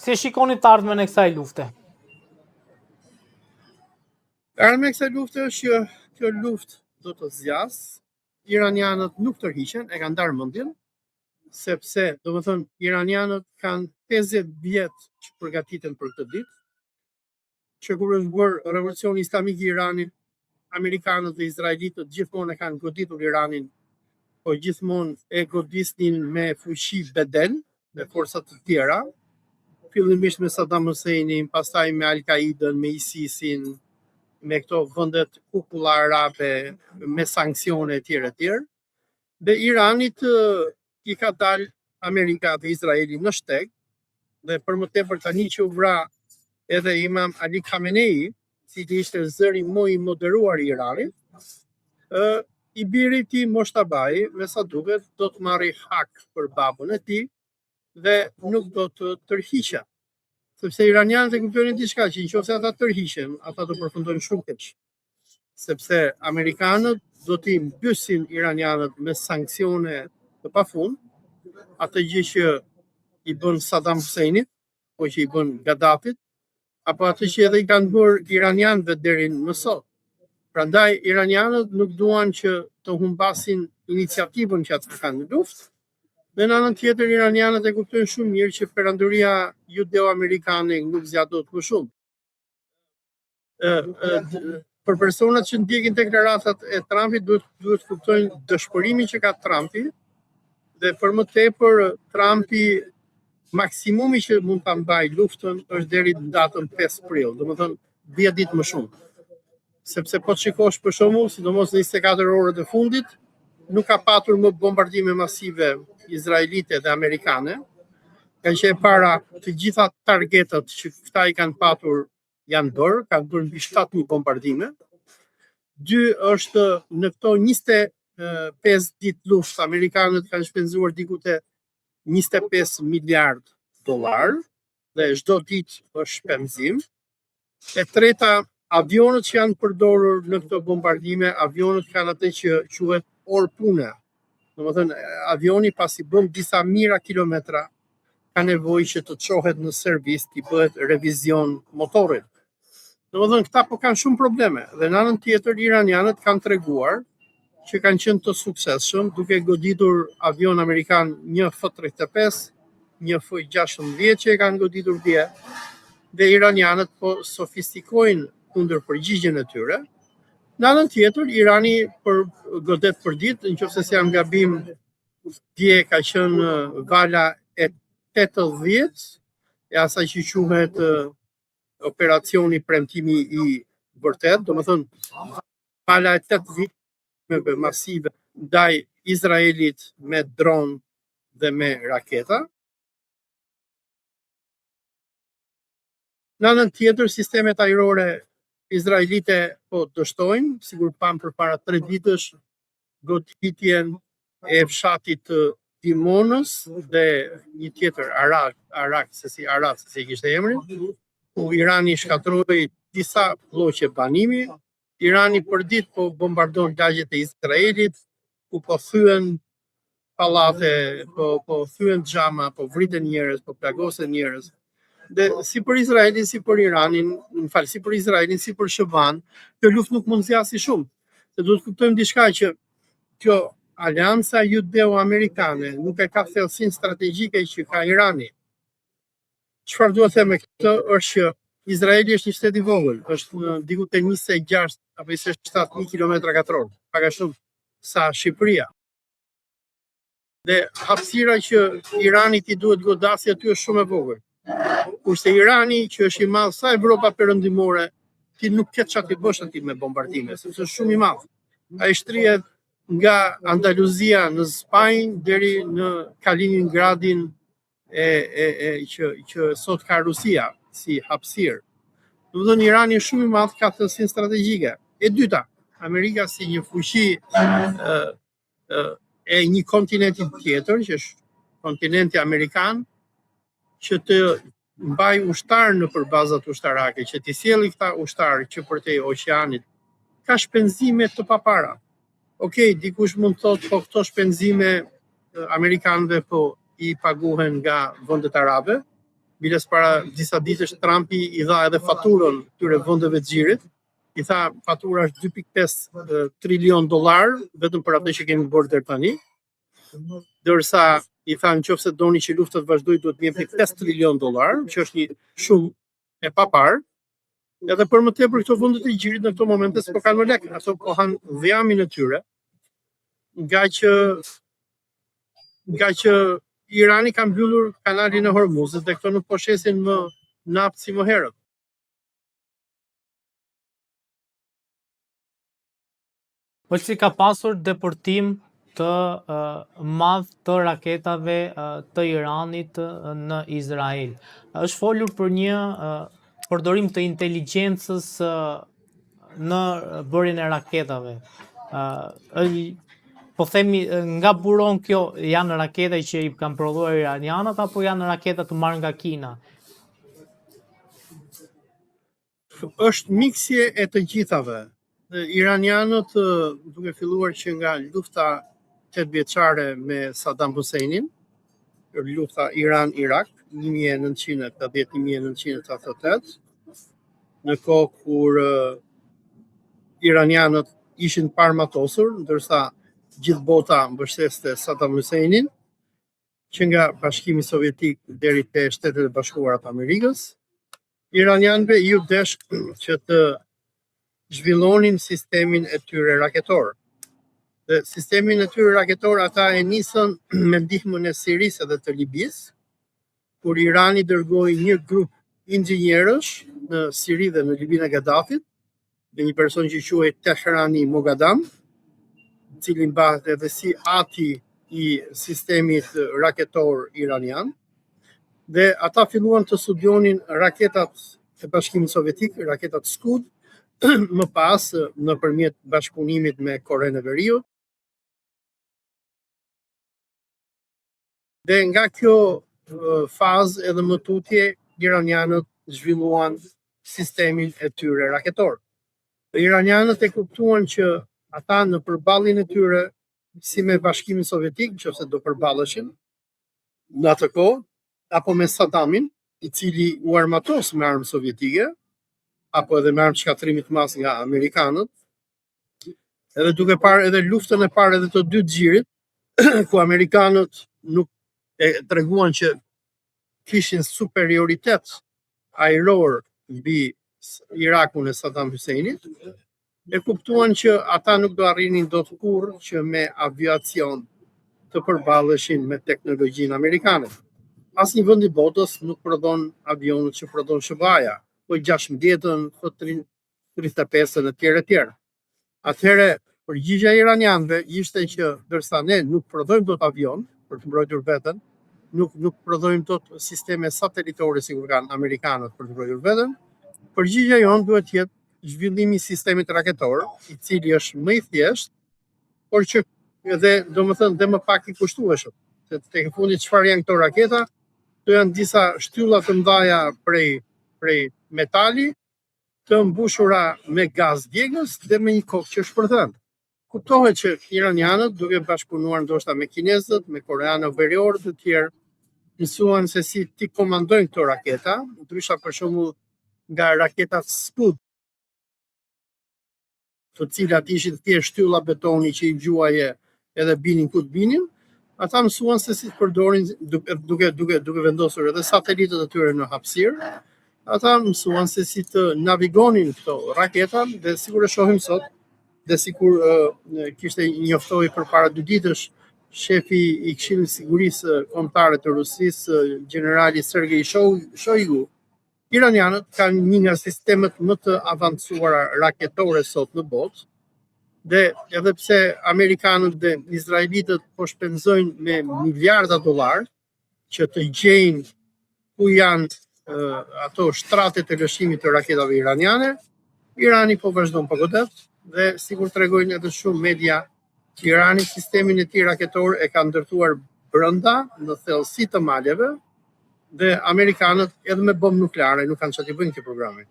Si e shikoni të ardhmen e kësaj lufte? E ardhmja e kësaj lufte është që kjo luftë do të zgjasë, iranianët nuk tërhiqen, e kanë ndarë mendjen, sepse, domethënë, iranianët kanë 50 vjet që përgatiten për këtë ditë, që kur është bërë revolucioni islamik i Iranit, amerikanët dhe izraelitët gjithmonë e kanë goditur Iranin, po gjithmonë e godisnin me fuqi bedel, me forca të tjera, fillimisht me Saddam Husseinin, pastaj me Al-Qaidën, me ISIS-in, me këto vendet kukulla arabe, me sanksione etj etj. Dhe Iranit i ka dalë Amerika dhe Izraeli në shteg dhe për më tepër tani që u vra edhe Imam Ali Khamenei, cili ishte zëri më i moderuar i Iranit, ë i biri i tij Mojtabai, me sa duket, do të marrë hak për babën e tij dhe nuk do të tërhiqet. Sepse iranianët e kuptojnë diçka që nëse ata tërhiqen, ata do përfundojnë shumë keq. Sepse amerikanët do t'i mbysin iranianët me sanksione të pafund, atë gjë që i bën Saddam Husseinit, po që i bën Gaddafit, apo atë që edhe i kanë bërë iranianëve deri më sot. Prandaj iranianët nuk duan që të humbasin iniciativën që ata kanë në luftë, dhe në anën tjetër iranianët e kuptojnë shumë mirë që perandoria judeo-amerikane nuk zgjat dot më shumë. Ë, ë, për personat që ndjekin deklaratat e Trumpit duhet duhet të kuptojnë dëshpërimin që ka Trumpi dhe për më tepër Trumpi maksimumi që mund ta mbajë luftën është deri në datën 5 prill, domethënë 10 ditë më shumë. Sepse po të shikosh për shembull, sidomos në 24 orët e fundit, nuk ka patur më bombardime masive izraelite dhe amerikane. Ka që e para të gjitha targetat që këta i kanë patur janë bërë, kanë bërë mbi 7000 bombardime. Dy është në këto 25 ditë luftë amerikanët kanë shpenzuar diku te 25 miliard dollar dhe çdo ditë është shpenzim. E treta, avionët që janë përdorur në këto bombardime, avionët kanë atë që quhet orë pune. Domethënë, avioni pasi bën disa mijëra kilometra, ka nevojë që të çohet në servis, t'i bëhet revizion motorit. Domethënë, këta po kanë shumë probleme dhe në anën tjetër iranianët kanë treguar që kanë qenë të suksesshëm duke goditur avion amerikan një F-35, një F-16 që e kanë goditur dje, dhe iranianët po sofistikojnë kundër përgjigjen e tyre. Në anën tjetër, Irani për godet për ditë, nëse s'jam gabim, dje ka qenë vala e 80 e asaj që quhet operacioni premtimi i vërtet, domethënë vala e 80 masive ndaj Izraelit me dron dhe me raketa. Në anën tjetër, sistemet ajrore izraelite po dështojnë, sikur pam përpara 3 ditësh goditjen e fshatit të Dimonës dhe një tjetër Arak, Arak se si Arak se si e kishte emrin, ku Irani shkatërroi disa blloqe banimi. Irani për ditë po bombardon lagjet e Izraelit, ku po thyen pallate, po po thyen xhama, po vriten njerëz, po plagosen njerëz. Dhe si për Izraelin, si për Iranin, më fal, si për Izraelin, si për SHBA-n, kjo luftë nuk mund zgjasi shumë. Se duhet të kuptojmë diçka që kjo aleanca judeo-amerikane nuk e ka thellësinë strategjike që ka Irani. Çfarë dua të them me këtë është që Izraeli është një shtet i vogël, është në diku te 26 apo 27.000 kilometra katror, pak a shumë sa Shqipëria. Dhe hapësira që Iranit i duhet godasi aty është shumë e vogël. Kurse Irani, që është i madh sa Evropa perëndimore, ti nuk ke çfarë t'i bësh aty me bombardime, sepse është shumë i madh. Ai shtrihet nga Andaluzia në Spanjë deri në Kaliningradin e e e që që sot ka Rusia si hapësirë. Domethënë Irani është shumë i madh, ka thellësinë strategjike. E dyta, Amerika si një fuqi ë ë e një kontinenti tjetër, që është kontinenti amerikan, që të mbaj ushtar në për bazat ushtarake, që t'i sjelli këta ushtarë që përtej oqeanit, ka shpenzime të papara. Okej, dikush mund të thotë, po këto shpenzime amerikanëve po i paguhen nga vendet arabe. Biles para disa ditësh Trumpi i dha edhe faturën këtyre vendeve të gjirit, i tha fatura është 2.5 trilion dollar vetëm për atë që kemi bërë deri tani. Ndërsa i tha në qoftë se doni që lufta të vazhdojë duhet të jepni 5 trilion dollar, që është një shumë e paparë. Edhe për më tepër këto vendet e gjirit në këto momente s'po kanë më lekë, ato po hanë dhjamin e tyre, nga që nga që Irani ka mbyllur kanalin e Hormuzit dhe këto nuk po shesin më naftë si më herët. Olsi ka pasur depërtim të madh të raketave të Iranit në Izrael. Është folur për një përdorim të inteligjencës në bërjen e raketave. Po themi nga buron kjo, janë raketa që i kanë prodhuar iranianët apo janë raketa të marrë nga Kina? Është miksje e të gjithave. Iranianët, duke filluar që nga lufta 8 vjeçare me Saddam Husseinin, lufta Iran-Irak, 1980-1988, në kohë kur iranianët ishin të paarmatosur, ndërsa gjithë bota mbështeste Saddam Husseinin, që nga Bashkimi Sovjetik deri te Shtetet e Bashkuara të Amerikës, iranianëve iu desh që të zhvillonin sistemin e tyre raketor. Dhe sistemin e tyre raketor ata e nisën me ndihmën e Sirisë dhe të Libisë, kur Irani dërgoi një grup inxhinierësh në Siri dhe në Libinë e Gaddafit, me një person që quhej Tehrani Mogadam, i cili mbahet edhe si ati i sistemit raketor iranian. Dhe ata filluan të studionin raketat e Bashkimit Sovjetik, raketat Scud, më pas nëpërmjet bashkëpunimit me Korenë e Veriut. Dhe nga kjo fazë edhe më tutje iranianët zhvilluan sistemin e tyre raketor. Iranianët e kuptuan që ata në përballjen e tyre si me Bashkimin Sovjetik, nëse do përballeshin në atë kohë, apo me Saddamin, i cili u armatos me armë sovjetike, apo edhe me armë shkatërrimit mas nga amerikanët, edhe duke parë edhe luftën e parë edhe të dytë gjirit, ku amerikanët nuk e treguan që kishin superioritet ajror mbi Irakun e Saddam Husseinit, e kuptuan që ata nuk do arrinin dot kurrë që me aviacion të përballeshin me teknologjinë amerikane. Asnjë vend i botës nuk prodhon avionët që prodhon SHBA-ja, po 16-ën, po 35-ën e tjerë e tjerë. Atëherë përgjigjja e iranianëve ishte që ndërsa ne nuk prodhojmë dot avion për të mbrojtur veten, nuk nuk prodhojmë dot sisteme satelitore sikur kanë amerikanët për të mbrojtur veten, përgjigjja jonë duhet të jetë zhvillimi i sistemit raketor, i cili është më i thjeshtë, por që edhe domethënë dhe më pak i kushtueshëm. Se tek e fundit çfarë janë këto raketa? Këto janë disa shtylla të mëdha prej prej metali të mbushura me gaz djegës dhe me një kokë që shpërthen. Kuptohet që iranianët, duke bashkëpunuar ndoshta me kinezët, me koreanët veriorë të tjerë, mësuan se si t'i komandojnë këto raketa, ndryshe për shembull nga raketat Scud, të cilat ishin thjesht shtylla betoni që i gjuaje edhe binin ku të binin, ata mësuan se si të përdorin duke duke duke duke vendosur edhe satelitët e tyre në hapësirë, ata mësuan se si të navigonin këto raketa dhe sikur e shohim sot dhe sikur uh, kishte njoftoi përpara dy ditësh shefi i Këshillit të Sigurisë Kombëtare të Rusisë, gjenerali Sergei Shoigu, Iranianët kanë një nga sistemet më të avancuara raketore sot në botë dhe edhe pse amerikanët dhe izraelitët po shpenzojnë me miliarda dollar që të gjejnë ku janë uh, ato shtratet e lëshimit të raketave iraniane, Irani po vazhdon po godet dhe sikur tregojnë edhe shumë media që Irani sistemin e tij raketor e ka ndërtuar brenda në thellësi të maleve dhe amerikanët edhe me bombë nukleare nuk kanë çfarë t'i bëjnë këtij programi.